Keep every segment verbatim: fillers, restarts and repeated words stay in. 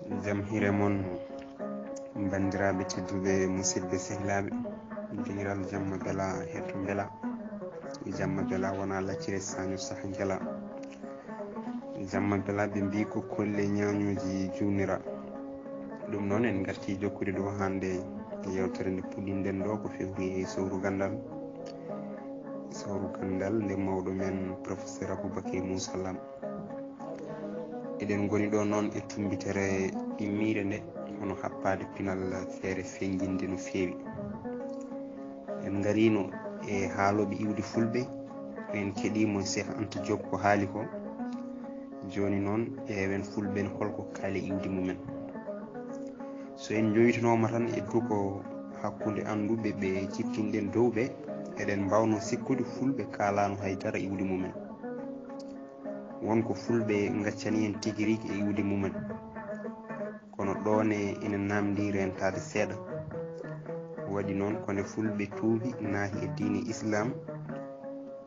Jam hire mon, banndiraaɓe tedduɓe, musidɓe sehilaaɓe. Deniral jamma bela, hetto bela. Jamma bela wona laccire saño saha ngela. Jamma bela ɓe mbi ko kolle ñañooji juunira. Ɗum noon en ngarti jokkude ɗo hannde e yewtere nde puɗɗinɗen ɗo ko fewri e sowru ganndal. Sowru ganndal nde mawɗo men professeur Aboubacry Moussa Lam. Eɗen ngoni ɗo noon e tumbitere immiire nde, hono happaade pinal feere feñjinde no feewi. En ngarino e haalooɓe iwdi fulɓe, en keɗiimo Cheikh Anta Diop ko haali ko. Jooni noon, ƴeewen fulɓe ne holko kaali iwdi mumen. So en njowitanooma tan e duko hakkunde annduɓe ɓe ciftinɗen dow ɓe, eɗen mbaawno sikkude fulɓe kaalaano hay dara iwdi mumen. Won ko fulɓe ngaccani en tigi rigi e iwdi mumen. Kono ɗoone ina naamndi rentaade seeɗa. Waɗi noon ko nde fulɓe tuubi naati e diine Islam,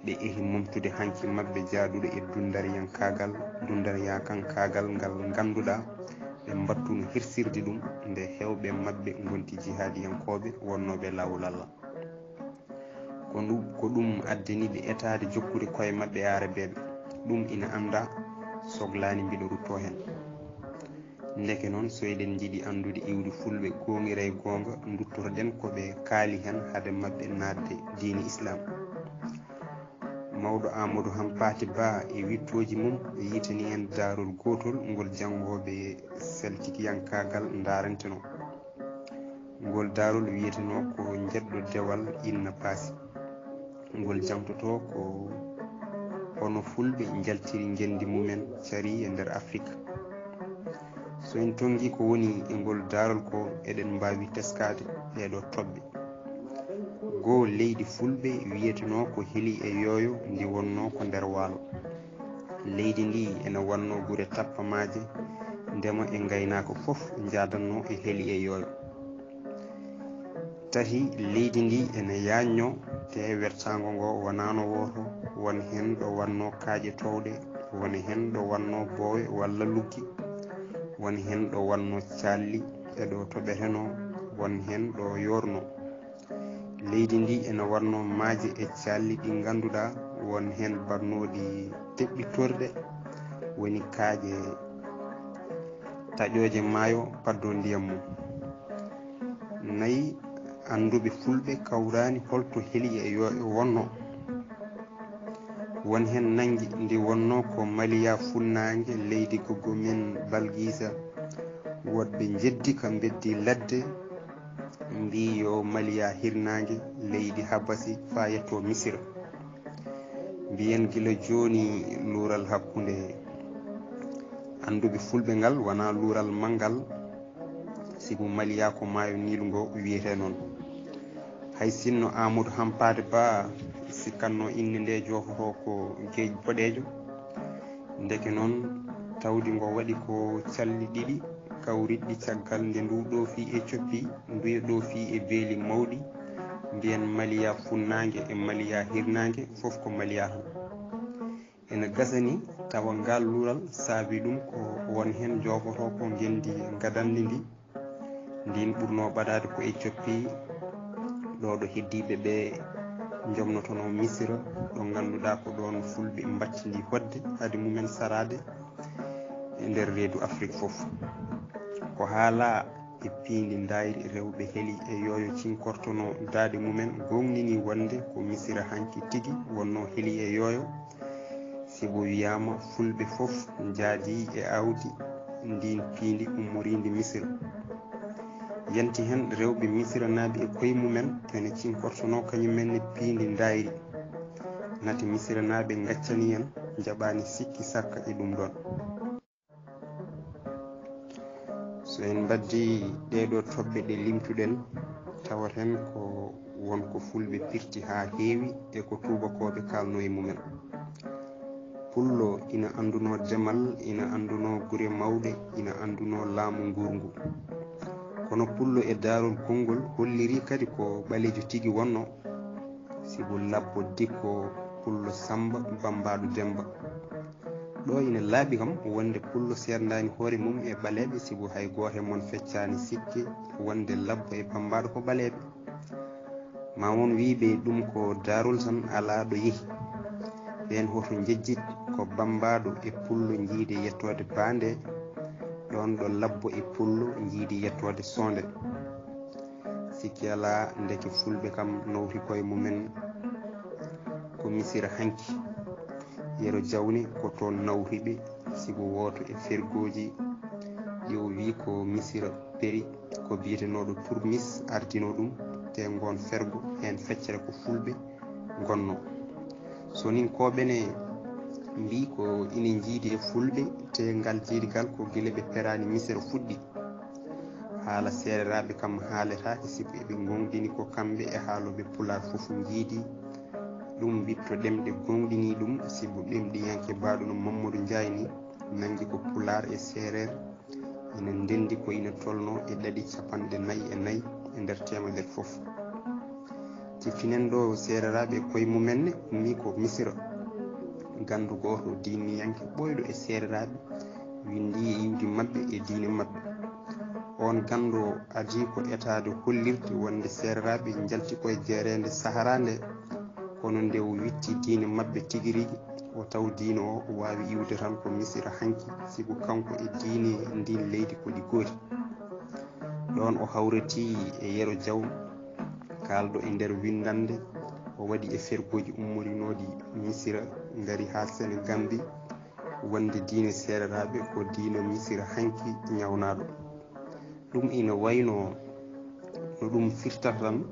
ɓe ehi momtude hanki maɓɓe jaaduɗo e dundariyankaagal, dundariyakankaagal ngal ngannduɗaa ɓe mbattuno hirsirde ɗum nde heewɓe maɓɓe ngonti jihaadiyankooɓe wonnooɓe laawol Allah. Ko ndu-, ko ɗum addani ɓe etaade jokkude koye maɓɓe aarabeeɓe. Ɗum ina anndaa, soglaani mbiɗo ruttoo heen. Ndeke noon, so eɗen njiɗi anndude iwdi fulɓe goongira e goonga, nduttoto-ɗen ko ɓe kaali heen hade maɓɓe naatde diine Islam. Mawɗo Amadou Hampate Ba e wiɗtooji mum yiytani en daarol gootol ngol janngooɓe saltikiyankaagal ndaaranteno. Ngol daarol wiyetenoo ko Njeɗɗo Dewal Inna Paasi. Ngol jangtotoo ko hono fulɓe njaltiri ngenndi mumen cari e nder Afrik. So en tonngi ko woni e ngol daarol ko, eɗen mbaawi teskaade ɗeeɗoo toɓɓe. Goo, leydi fulɓe wiyetenoo ko Heli e Yooyo, ndi wonnoo ko nder waalo. Leydi ndi ene wannoo gure tappamaaje, ndema e ngaynaaka fof njaadannoo e Heli e Yooyo. Tati, leydi ndi ene yaajnoo, te wertaango ngo wonaano wooto, won heen ɗo wannoo kaaƴe toowɗe, won heen ɗo wannoo boowe walla luggi, won heen ɗo wannoo calli e ɗo toɓetenoo, won heen ɗo yoornoo. Leydi ndi ene wannoo maaje e calli ɗi ngannduɗaa won heen mbaɗnooɗi deɓɓitorɗe, woni kaaƴe taƴooje maayo paddoo ndiyam mum. Nayi, annduɓe fulɓe kawraani holto Heli e Yooyo wonnoo. Won heen nanngi ndi wonnoo ko Maliya funnaange leydi gogo men Balgisa. Woɗɓe njeddi ka mbeddi ladde, mbii yo Maliya hirnaange leydi Habasi faa yettoo Misira. Mbiyen gila jooni luural hakkunde annduɓe fulɓe ngal wonaa luural manngal, sibu Maliya ko maayo Niil ngo wiyetee noon. Hay sinno Amadou Hampate Ba sikkatnoo innde nde joofotoo ko Geej Boɗeejo, ndeke noon tawdi ngo waɗi ko calli ɗiɗi kawriɗɗi caggal nde ndu ɗoofii e coppi, ndu ɗoofii e beeli mawɗi, mbiyen Maliya funnaange e Maliya hirnaange, fof ko Maliya tan. Ene gasa ni tawa ngal luural saabi ɗum ko won heen joofotoo ko ngenndi ngadanndi ndi. Ndin ɓurnoo ɓadaade ko e coppi ɗo ɗo heddiiɓe ɓe njomnotonoo Misira, ɗo ngannduɗaa ko ɗoon fulɓe mbattindi hoɗde hade mumen saraade e nder reedu Afrik fof. Ko haalaa e piindi ndayri rewɓe Heli e Yooyo cinkortonoo daaɗe mumen, gooŋɗini wonde ko Misira hanki tigi wonnoo Heli e Yooyo, sibu wiyaama fulɓe fof njaadii e aawdi ndin piindi ummoriindi Misira. Yanti heen rewɓe Misiranaaɓe e koye mumen ene cinkortonoo kañumen ne piindi ndayri. Nate Misiranaaɓe ngaccani en, njaɓaani sikki sakka e ɗum ɗoon. So en mbaddii ɗeeɗoo toɓɓe ɗe limtuɗen, tawaten ko won ko fulɓe pirti haa heewi e ko tuubakooɓe kaalnoo e mumen. Pullo ina anndunoo demal, ina anndunoo gure mawɗe, ina anndunoo laamu nguurngu. Kono pullo e daarol konngol hollirii kadi ko ɓaleejo tigi wonnoo, sibu labbo dikko pullo Sammba bammbaaɗo Demmba. Ɗo ina laaɓi kam wonde pullo seerndaani hoore mum e ɓaleeɓe, sibu hay gooto e mon feccaani sikke wonde labbo e bammbaaɗo ko ɓaleeɓe. Ma won wiyɓe ɗum ko daarol tan alaa ɗo yehi. Ɓeen hoto njejjit ko bammbaaɗo e pullo njiidi yettoode baande, ɗoon ɗo labbo e pullo njiidi yettoode soonde. Sikki alaa, ndeke fulɓe kam nawti koye mumen ko Misira hanki. Yero Jawne ko toon nawti ɓe, sibu wooto e fergooji ɗi o wiyi ko Misira peri, ko biyetenooɗo Turmis ardinoo ɗum, te ngoon fergo heen feccere ko fulɓe ngonnoo. Soninkooɓe ne mbiyi ko ina njiidi e fulɓe, te ngal jiidigal ko gila ɓe peraani Misira fuɗɗi. Haala seereraaɓe kam haaletaake, sibu eɓe ngoongɗini ko kamɓe e haalooɓe pulaar fof njiidi ɗum, witto ɗemɗe goongɗinii ɗum, sibu ɗemɗiyanke baaɗo no Mammadu Njaay ni, nanngi ko pulaar e seereer ina ndenndi ko ina tolnoo e ɗaɗi capanɗe nayi e nayi e nder teemedere fof. Ciftinen ɗo seereraaɓe e koye mumen ne ummii ko Misira. Ganndo gooto diiniyanke ɓooyɗo e seereraaɓe winndii e iwdi maɓɓe e diine maɓɓe. Oon ganndo adii ko etaade hollirde wonde seereraaɓe njalti koye jeereende Sahara nde, kono nde o witti diine maɓɓe tigi rigi, o taw diine o waawi iwde tan ko Misira hanki, sibu kanko e diine ndin leydi ko ɗi gooti. Ɗoon o hawriti e Yero Jaw, kaalɗo e nder winndannde, o waɗi e fergooji ummorinooɗi Misira, ngari haa Senegambi, wonde diine seereraaɓe ko diine Misira hanki ñawnaaɗo. Ɗum ina wayno no ɗum firtata tan,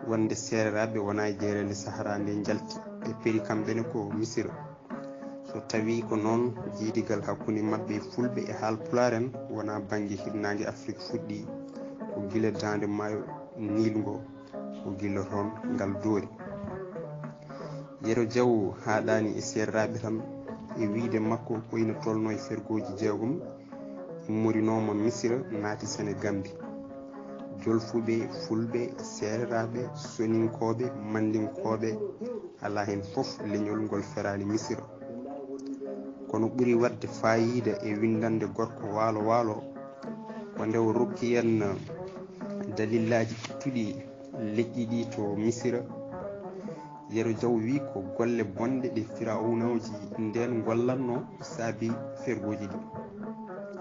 wonde seereraaɓe wonaa e jeereende Sahara nde njalti, ɓe peri kamɓe ne ko Misira. So tawii ko noon, jiidigal hakkunde maɓɓe e fulɓe e haalpulaar en wonaa bannge hirnaange Afrik fuɗɗii, ko gila daande maayo Niil ngo, ko gila toon ngal doori. Yero Jaw haaɗaani e seereraaɓe tan, e wiyde makko ko ina tolnoo e fergooji jeegom, immorinooma Misira, naati Senegambi. Jolfuɓe, fulɓe, seereraaɓe, soninkooɓe, mandinkooɓe, alaa heen fof leñol ngol feraani Misira. Kono ɓuri waɗde faayiida e winndannde gorko waalo waalo, ko nde o rokki en dalillaaji ittuɗi leƴƴi ɗi to Misira. Yero Jaw wi ko golle bonɗe ɗe firawunooji ndeen ngollatnoo saabi fergooji ɗi.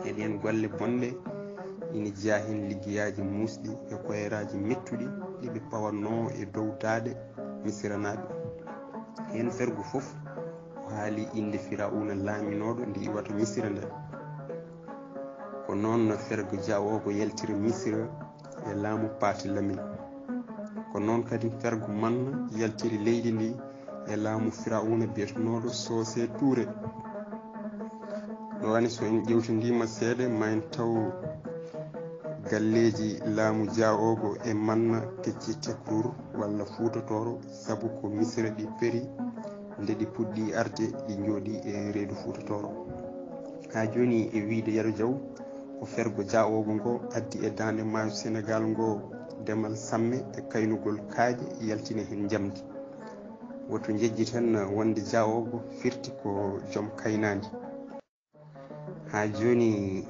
E ɗeen golle bonɗe ina jeyaa heen liggeyaaji muusɗi e koyeraaji mettuɗi ɗi ɓe pawatnoo e dow daaɗe Misiranaaɓe. Heen fergo fof o haali innde firawuna laaminooɗo nde iwata Misira nde. Ko noon fergo Jaw o ko yaltiri Misira e laamu Paati Lamin. Ko noon kadi fergo Manna yaltiri leydi ndi e laamu firawuna biyetenooɗo Sose Tuure. Ɗo ani so en ƴewtindiima seeɗa ma en taw galleeji laamu Jaw o ko e Manna kecci Tekrur walla Fuuta Tooro, sabu ko Misira ɗi peri nde ɗi puɗɗi arde ɗi njooɗi e reedu Fuuta Tooro. Haa jooni e wiyde Yero Jaw ko fergo Jaw o ngo addi e daande maayo Senegaal ngo demal samme e kaynugol kaaƴe yaltina heen njamndi. Woto njejjiten wonde Jaw o ngo firti ko joom kaynaandi. Haa jooni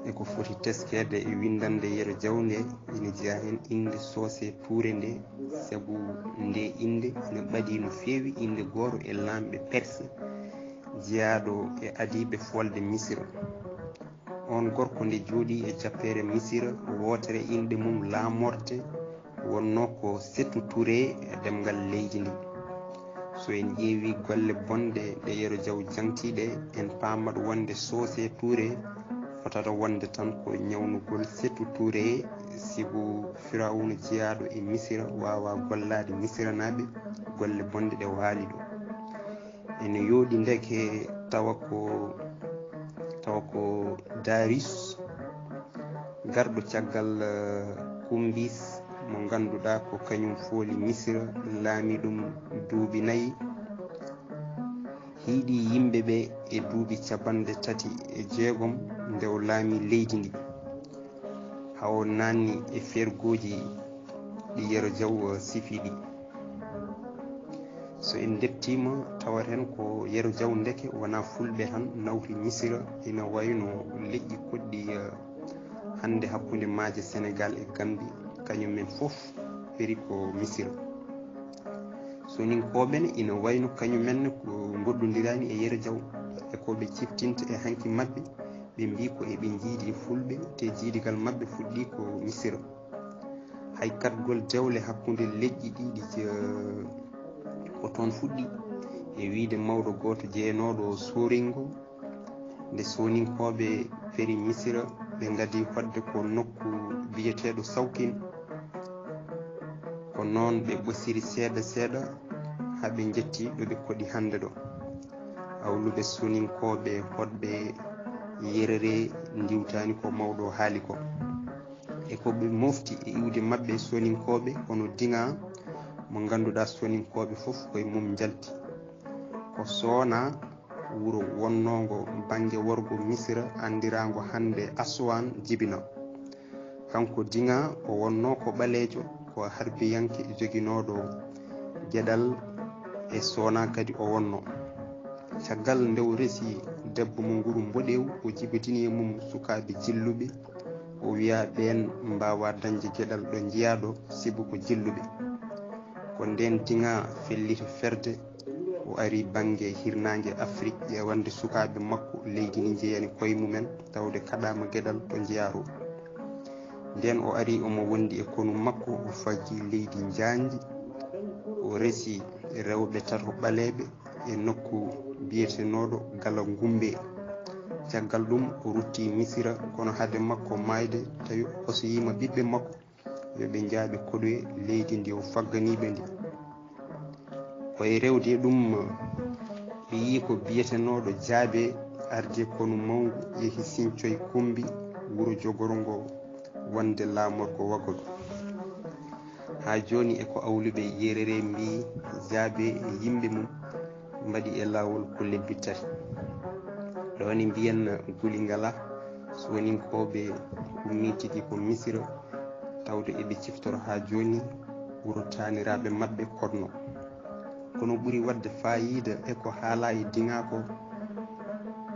e ko foti teskeede e winndannde Yero Jaw nde ina jeyaa heen innde Sose Tuure nde, sabu nde innde ina ɓadii no feewi innde gooto e laamɓe Perse jeyaaɗo e adiiɓe foolde Misira. Oon gorko nde jooɗii e jappeere Misira wootere inɗe mum laamorde wonnoo ko Setu Ture e ɗemngal leydi ndi. So en ƴeewii golle bonɗe ɗe Yero Jaw jaŋtii ɗe, en paamat wonde Sose Ture fotata wonde tan ko ñawnugol Setu Ture, sibu firawuna jeyaaɗo e Misira waawaa gollaade Misiranaaɓe golle bonɗe ɗe waali ɗo. Ene yooɗi ndeke tawa ko, tawa ko Darius garɗo caggal, eh, Kumbis mo ngannduɗaa ko kañum fooli Misira, laami ɗum duuɓi nayi, hiiɗi yimɓe ɓe e duuɓi capanɗe tati e jeegom nde o laami leydi ndi. Haa o naanni e fergooji ɗi Yero Jaw, eh, sifi ɗi. So en ndettiima, tawat heen ko Yero Jaw, ndeke wonaa Fulɓe tan nawri Misira, ina wayno leƴƴi koɗɗi, eh, hannde hakkunde maaje Senegaal e Gammbi, kañum en fof feri ko Misira. Soninkooɓe ne ina wayno kañum en ne ko ngoɗɗondiraani e Yero Jaw, e ko ɓe ciftinta e hanki maɓɓe, ɓe mbii ko eɓe njiidi e Fulɓe, te jiidigal maɓɓe fuɗɗii ko Misira. Hay kaɗgol dewle hakkunde leƴƴi ɗiɗi, eh, ko toon fuɗɗii, e wiyde mawɗo gooto jeyanooɗo Soorengo, nde Soninkooɓe feri Misira, ɓe ngadi hoɗde ko nokku biyeteeɗo Sawkin. Ko noon ɓe ɓosiri seeɗa seeɗa haa ɓe njetti ɗo ɓe koɗi hannde ɗo. Awluɓe Soninkooɓe hoɗɓe Yerere ndiwtaani ko mawɗo haali ko. E ko ɓe mofti e iwde maɓɓe Soninkooɓe, kono Diŋa mo ngannduɗaa Soninkooɓe fof koye mum njalti. Ko Soona, wuro wonnoongo bannge worgo Misira, anndiraango hannde Aswan, jibina. Kanko Diŋa o wonnoo ko ɓaleejo, ko harbiyanke joginooɗo geɗal, e Soona kadi o wonnoo. Caggal nde o resi debbo mo nguru mboɗeewu, o jibidini e mum sukaaɓe jilluɓe, o wiya ɓeen mbaawaa dañde geɗal ɗo njiyaa ɗo, sibu ko jilluɓe. Ko ndeen Diŋa felliti ferde, o ari bannge hirnaange Afrik ƴeewande sukaaɓe makko, leydi ndi njeyani koye mumen, tawde kaɗaama geɗal to njiyaa to. Ndeen o ari, omo wondi e konu makko, o faggi leydi njaanji, o resi rewɓe tato ɓaleeɓe e nokku biyetenooɗo Gala Gumbe. Caggal ɗum, o rutti Misira, kono hade makko maayde, tawi o soyiima ɓiɓɓe makko, yo ɓe njaaɓe koɗoye leydi ndi o fagganii ɓe ndi. Ko e rewde e ɗum, ɓiyiiko biyetenooɗo Jaabe ardi e konu mawngu, yehi Sincoy Kumbi, wuro jogorngo wonde laamorgo Wagadu. Haa jooni e ko awluɓe Yerere mbii, Jaabe e yimɓe mum mbaɗi e laawol ko lebbi tati. Ɗo ne mbiyen guli ngalaa, Soninkooɓe ummii tigi ko Misira, tawde eɓe ciftoro haa jooni wuro taaniraaɓe maɓɓe Kodno. Kono ɓuri waɗde faayiida e ko haalaa e Diŋa ko,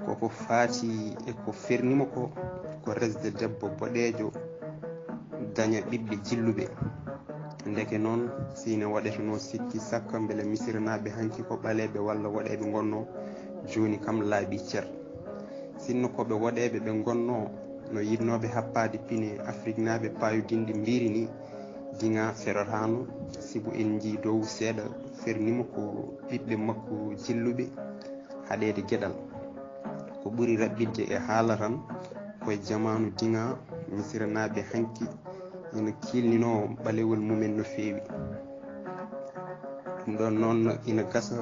ko ko faati e ko ferni mo ko, ko resde debbo boɗeejo, daña ɓiɓɓe jilluɓe. Ndeke noon, si ine waɗetenoo sikki sakka mbele Misiranaaɓe hanki ko ɓaleeɓe walla woɗeeɓe ngonnoo, jooni kam laaɓii cer. Sinno ko ɓe woɗeeɓe ɓe ngonnoo, no yiɗnooɓe happaade pine Afriknaaɓe paayodinɗe mbiiri nii, Diŋa ferotaano, sibu en njii dow seeɗa ferni mo ko ɓiɓɓe makko jilluɓe haɗeede geɗal. Ko ɓuri raɓɓiɗde e haala tan, ko e jamaanu Diŋa, Misiranaaɓe hanki ina kiilninoo ɓalewol mumen no feewi. Ɗum ɗoon noon ina gasa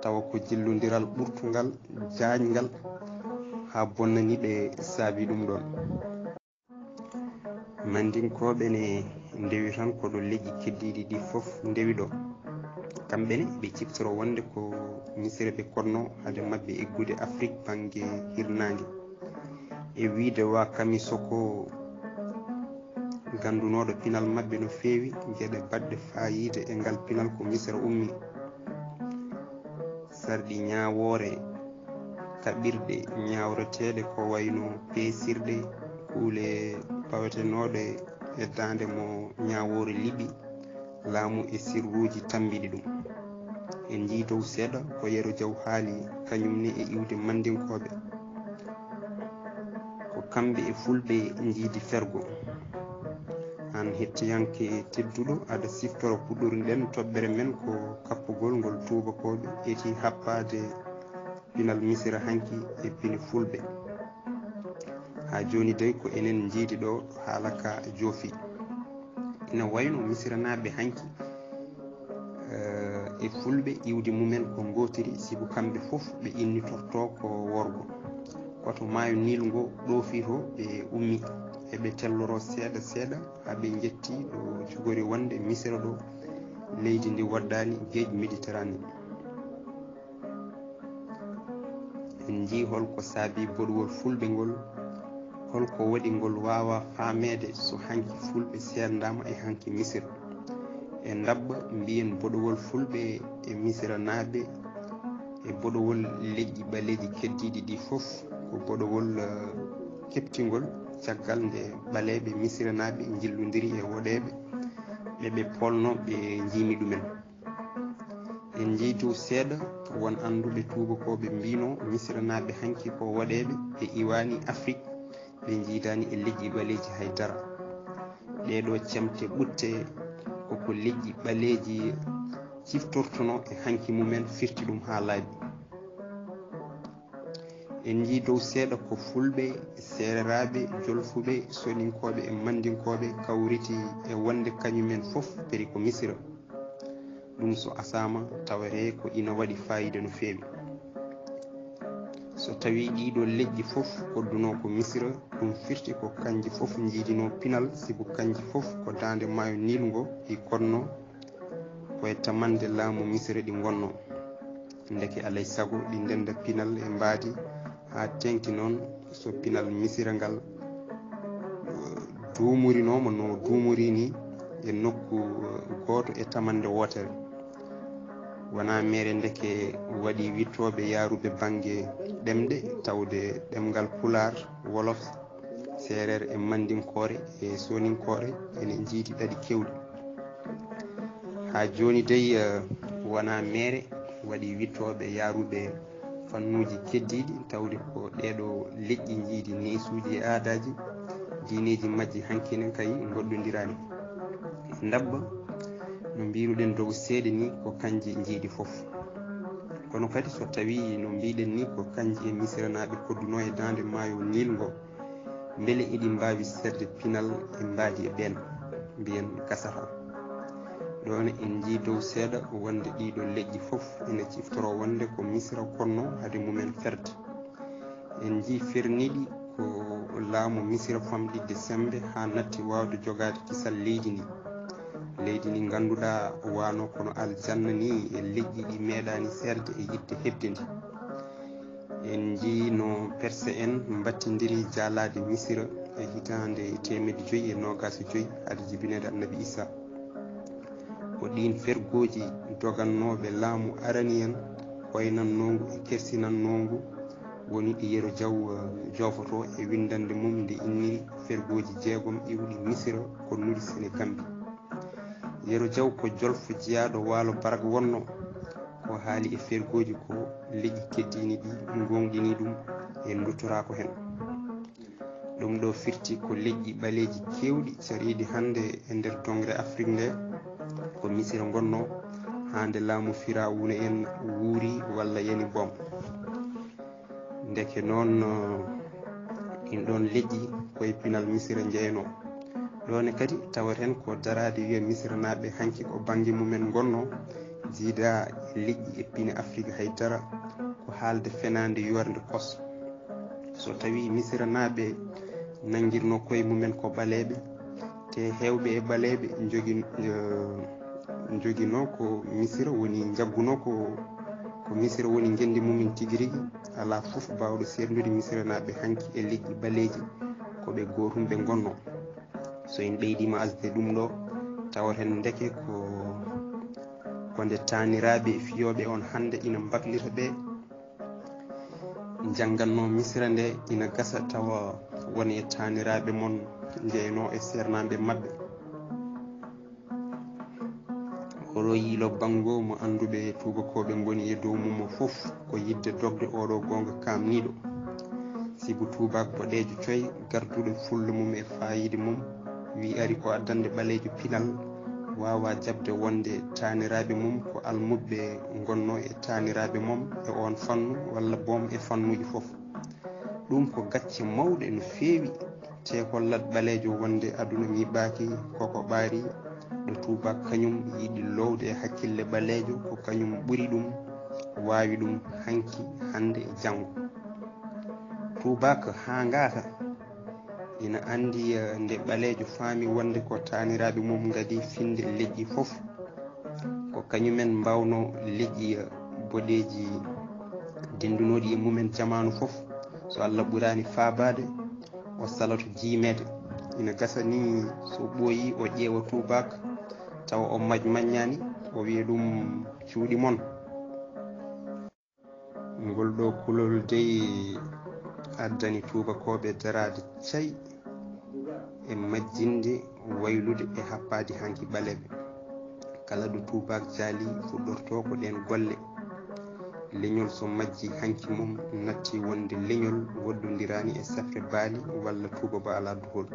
tawa ko jillondiral ɓurtungal, jaaƴngal, haa bonnani ɓe saabi ɗum ɗoon. Mandinkooɓe ne ndewi tan ko ɗo leƴƴi keddiiɗi ɗi fof ndewi ɗo. Kamɓe ne ɓe ciftoro wonde ko Misira ɓe kodno hade maɓɓe eggude Afrik bannge hirnaange. E wiyde wa Kamisoko, ganndunooɗo pinal maɓɓe no feewi, geɗe baɗɗe faayiida e ngal pinal ko Misira ummi. Sarɗi ñaawoore, kaɓirɗe ñaawreteeɗe ko wayno peesirɗe, kuule pawetenooɗe e daande mo ñaawoore liɓi, laamu e sirruuji tammbiɗi ɗum. En njii dow seeɗa ko Yero Jaw haali, kañum ne e iwde Mandinkooɓe. Ko kamɓe e Fulɓe njiidi fergo. Aan hettiyanke tedduɗo, aɗa siftoro puɗɗorni-ɗen toɓɓere men ko kappugol ngol tuubakooɓe eti happaade pinal Misira hanki e pine Fulɓe. Haa jooni dey ko enen njiidi ɗo haala ka joofi. Ina wayno Misiranaaɓe hanki, eh, e Fulɓe iwdi mumen ko ngootiri, sibu kamɓe fof ɓe innitorto ko worgo. Ko to maayo Niil ngo ɗoofi to ɓe ummi, eɓe telloro seeɗa seeɗa haa ɓe njetti ɗo jogori wonde Misira ɗo, leydi ndi waɗɗaani geej Méditerranée. En njii hol ko saabii boɗuwol Fulɓe ngol, hol ko waɗi ngol waawaa faameede so hanki Fulɓe seerndaama e hanki Misira. E ndabba mbiyen boɗowol fulɓe e misiranaaɓe e boɗowol leƴƴi ɓaleeji keddiiɗi ɗi fof ko boɗowol eh, keɓtingol caggal nde ɓaleeɓe misiranaaɓe njillondiri e woɗeeɓe ɓe ɓe polno ɓe njiimi ɗumen. En njiytu seeɗa won annduɓe tuubakooɓe mbino misiranaaɓe hanki ko woɗeeɓe ɓe iwaani Afrik ɓe njiidaani e leƴƴi ɓaleeji hay dara. Ɗee ɗoo cemte ɓutte koko leƴƴi ɓaleeji ciftortuno e hanki mumen firti ɗum haa laaɓi. En njii dow seeɗa ko fulɓe, seereraaɓe, jolfuɓe, soninkooɓe e mandinkooɓe kawriti e wonde kañumen fof peri ko Misira. Ɗum so asaama tawete ko ina waɗi faayiida no feewi. So tawii ɗiiɗoo leƴƴi fof koddunoo ko Misira, ɗum firti ko kañji fof njiidinoo pinal sibu kañji fof ko daande maayo Niil ngo ɗi koɗnoo, ko e tamannde laamu Misira ɗi ngonnoo. Ndeke alay sago ɗi ndennda pinal e mbaadi haa teeŋti noon so pinal Misira ngal duumorinooma no duumorii nii e nokku gooto e tamannde wootere. Wonaa meere ndeke waɗi wiɗtooɓe yahruɓe bannge ɗemɗe tawde ɗemngal Pulaar, Wolof, Seereer e Manndinkoore e Sooninkoore ene njiidi ɗaɗi keewɗi. Haa jooni dey wonaa meere waɗi wiɗtooɓe yahruɓe fannuuji keddiiɗi tawde ko ɗeeɗoo leƴƴi njiidi neesuuji e aadaaji diineeji majji hanki ne kay ngoɗɗondiraani. Ndabba no mbiiruɗen dow seeɗa ni ko kañji njiidi fof. Kono kadi so tawii no mbiiɗen ni ko kañji e Misiranaaɓe koddunoo e daande maayo Niil ngo, mbele eɗi mbaawi seerde pinal e mbaadi e ɓeen? Mbiyen gasata. Ɗoon en njii dow seeɗa wonde ɗiiɗo leƴƴi fof ina ciftoroo wonde ko Misira koɗnoo hade mumen ferde. En njii ferniiɗi ko laamu Misira famɗitde semmbe haa natti waawde jogaade kisal leydi ndi. Leydi ndi ngannduɗaa wano kono aljanna ni e leƴƴi ɗi meeɗaani seerde e yiɗde heɓde ndi. En njii no Perse en mbattindiri jaalaade Misira e hitaande teemedde joyi e noogaas e joyi hade jibineede Annabi Isa. Ko ɗiin fergooji dogannooɓe laamu araniyan koynannoo ngu e kersinannoo ngu woni ɗi Yero Jaw joofotoo e winndannde mum nde inniri fergooji jeegom iwɗi Misira konnuɗi Senegambi. Yero Jaw ko jolfo jeyaaɗo waalo Barak wonnoo. Ko haali e fergooji ko leƴƴi keddiini ɗi ngooŋɗini ɗum e nduttoraako heen. Ɗum ɗo firti ko leƴƴi ɓaleeji keewɗi cariiɗi hannde e nder doŋre Afrik nde ko Misira ngonnoo haa nde laamu Firawuna en wuuri walla yani boom. Ndeke noon ɗin ɗoon leƴƴi koye pinal Misira njeyanoo. Ɗoon ne kadi tawat heen ko daraade wiya Misiranaaɓe hanki ko bannge mumen ngonnoo, jiidaa e leƴƴi e pine Afrik hay dara, ko haalde fenaande yoornde kos. So tawii Misiranaaɓe nanngirnoo koye mumen ko ɓaleeɓe, te heewɓe e ɓaleeɓe njogi njoginoo ko Misira woni njaggunoo ko ko Misira woni ngenndi mumen tigi rigi, alaa fof baawɗo seerndude Misiranaaɓe hanki e leƴƴi ɓaleeji ko ɓe gootum ɓe ngonnoo. So en ɓeydiima asde ɗum ɗo, tawat heen ndeke ko ko nde taaniraaɓe fiyooɓe on hannde ina mbaklita ɓe njanngannoo Misira nde ina gasa tawa won e taaniraaɓe mon njeyanoo e seernaaɓe maɓɓe. Oɗo yiilo banngo mo annduɓe tuubakooɓe ngoni e dow mum fof ko yiɗde dogde oɗo goonga kaamniiɗo. Sibu tuubaak boɗeejo coy garduɗo fulla mum e faayiida mum wi ari ko addande ɓaleejo pinal waawa jaɓde wonde taaniraaɓe mum ko almuɓɓe ngonnoo e taaniraaɓe mum e oon fannu walla boom e fannuuji fof. Ɗum ko gacce mawɗe no feewi, te hollat ɓaleejo wonde aduna ñiɓɓaaki koko ɓaari ɗo tuubaak kañum yiɗi loowde e hakkille ɓaleejo ko kañum ɓuri ɗum waawi ɗum hanki hannde e janngo. Tuubaak haa ngaaka ina anndi nde ɓaleejo faami wonde ko taaniraaɓe mum ngadi finde leƴƴi fof. Ko kañumen mbaawnoo leƴƴi boɗeeji denndunooɗi e mumen jamaanu fof. So Allah ɓuraani faabaade, o saloto jiimeede. Ina gasa ni so ɓooyii o ƴeewa tuubaak, tawa o mañmaññaani, o wiya ɗum cuuɗi mon. Ngol ɗo kulol dey addani tuubakooɓe daraade cay e majjinde, waylude e happaade hanki ɓaleeɓe. Kala ɗo tuubaak jaali fuɗɗortoo ko ɗeen golle. Leñol so majji hanki mum natti wonde leñol woɗɗondiraani e safre baali walla tuuba ba alaa duhol.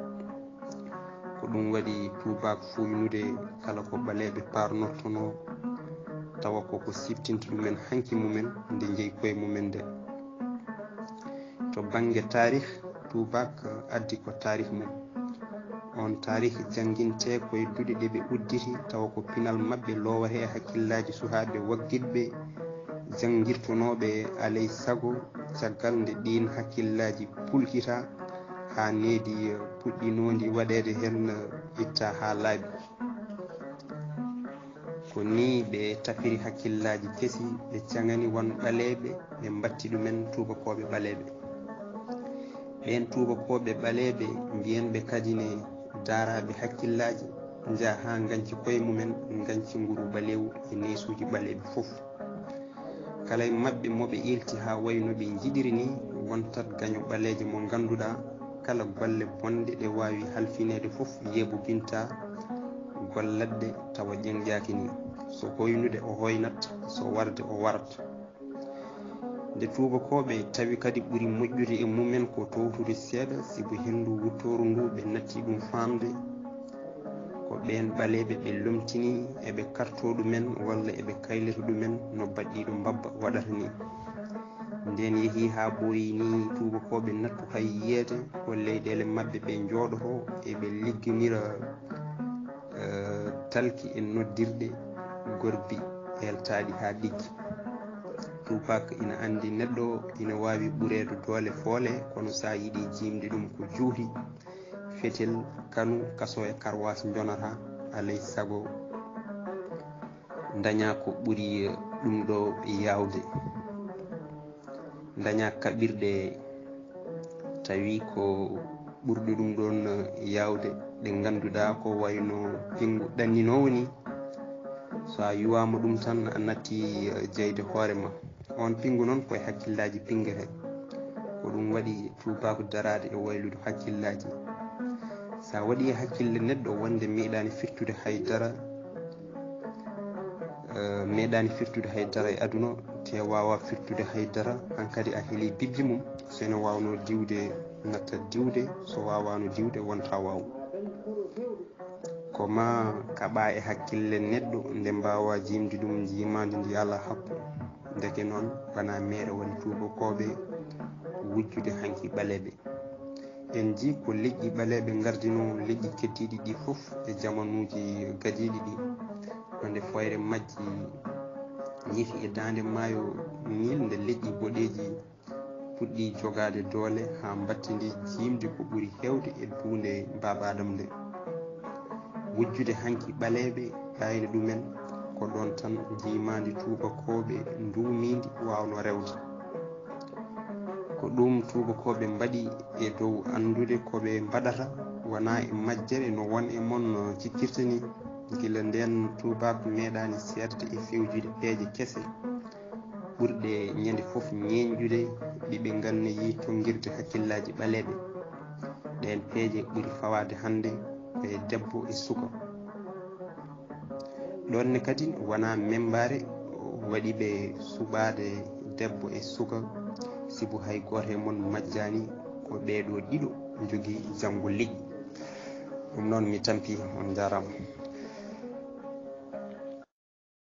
Ko ɗum waɗi tuubaak fuuynude kala ko ɓaleeɓe paarnortonoo, tawa ko ko siftinta ɗumen hanki mumen nde njeyi koye mumen nde. To bannge taarih, tuubaak addi ko taarih mum. On taarih janngintee koye duɗe ɗe ɓe udditi, tawa ko pinal maɓɓe loowata e hakkillaaji suhaaɓe waggitɓe janngirtonooɓe, alay sago caggal nde ɗiin hakkillaaji pulkita haa needi puɗɗinoondi waɗeede heen itta haa laaɓi. Ko nii ɓe tafiri hakkillaaji kesi, ɓe caŋani won ɓaleeɓe, ɓe mbatti ɗumen tuubakooɓe ɓaleeɓe. Ɓeen tuubakooɓe ɓaleeɓe mbiyen ɓe kadi ne daaraaɓe hakkillaaji, njaha haa ngañci koye mumen, ngañci nguru ɓaleewu e neesuuji ɓaleeɓe fof. Kala e maɓɓe mo ɓe ilti haa wayi no ɓe njiɗiri nii, wontat gaño ɓaleejo mo ngannduɗaa kala golle bonɗe ɗe waawi halfineede fof yeɓobinta gollatɗe tawa ƴeŋƴaaki nii. So hoynude o hoynat, so warde o warat. Nde tuubakooɓe tawi kadi ɓuri moƴƴude e mumen ko toowtude seeɗa, sibu henndu wuttooru ndu ɓe natti ɗum faamde, ko ɓeen ɓaleeɓe ɓe lomtini eɓe kartoo ɗumen walla eɓe kaylita ɗumen no baɗɗiiɗo mbabba waɗata nii. Ndeen yehii haa ɓooyi nii, tuubakooɓe nattu hay yiyeede, ko leyɗeele maɓɓe ɓe njooɗotoo, eɓe ligginira, eh, talki e noddirɗe gorbi eeltaaɗi haa ɗiggi. Tuubaak ina anndi neɗɗo ina waawi ɓureede doole foole, kono so a yiɗi jiimde ɗum ko juuti, fetel, kanu, kaso e karwaas njonata, alay sago ndaña ko ɓuri ɗum ɗo yaawde. Ndaña kaɓirɗe tawi ko ɓurɗe ɗum ɗoon yaawde, ɗe ngannduɗaa ko wayno pinngu ɗanninoowo nii. So a yuwaama ɗum tan, a natti, eh, jeyde hoore ma. On pinngu noon ko e hakkillaaji pinngete. Ko ɗum waɗi tuubaaku daraade e waylude hakkillaaji. So a waɗi e hakkille neɗɗo wonde meeɗaani firtude hay dara, eh, meeɗaani firtude hay dara e aduna, te waawa firtude hay dara, hankadi a heli bibji mum, so ene waawnoo diwde, natta diwde, so waawaano diwde, wonta waaw. Ko ma kaɓa e hakkille neɗɗo nde mbaawa jiimde ɗum njiimaandi ndi alaa happu. Ndeke noon, wonaa meere waɗi tuubakooɓe wujjude hanki ɓaleeɓe. En njii ko leƴƴi ɓaleeɓe ngardinoo leƴƴi keddiiɗi ɗi fof e jamanuuji gadiiɗi ɗi. No nde fooyre majji ñifi e daande maayo Niil, nde leƴƴi boɗeeji puɗɗi jogaade doole haa mbattindi jiimde ko ɓuri heewde e duunde Baaba Aadama nde. Wujjude hanki ɓaleeɓe ɓaayni ɗumen, ko ɗoon tan njiimaandi tuubakooɓe nduumiindi waawnoo rewde. Ko ɗum tuubakooɓe mbaɗi e dow anndude ko ɓe mbaɗata, wonaa e majjere no won e mon cikkirta nii. Gila ndeen, tuubaak meeɗaani seerde e fewjude peeje kese ɓurɗe ñande fof ñeeñƴude ɗi ɓe nganneyii tonngirde hakkillaaji ɓaleeɓe. Ɗeen peeje ɓuri fawaade hannde ko e debbo e suka. Ɗoon ne kadi wonaa membaare waɗi ɓe suɓaade debbo e suka, sibu hay gooto e mon majjaani ko ɓee ɗoo ɗiɗo njogii janngo leƴƴi. Ɗum noon mi tampi, on njaaraama.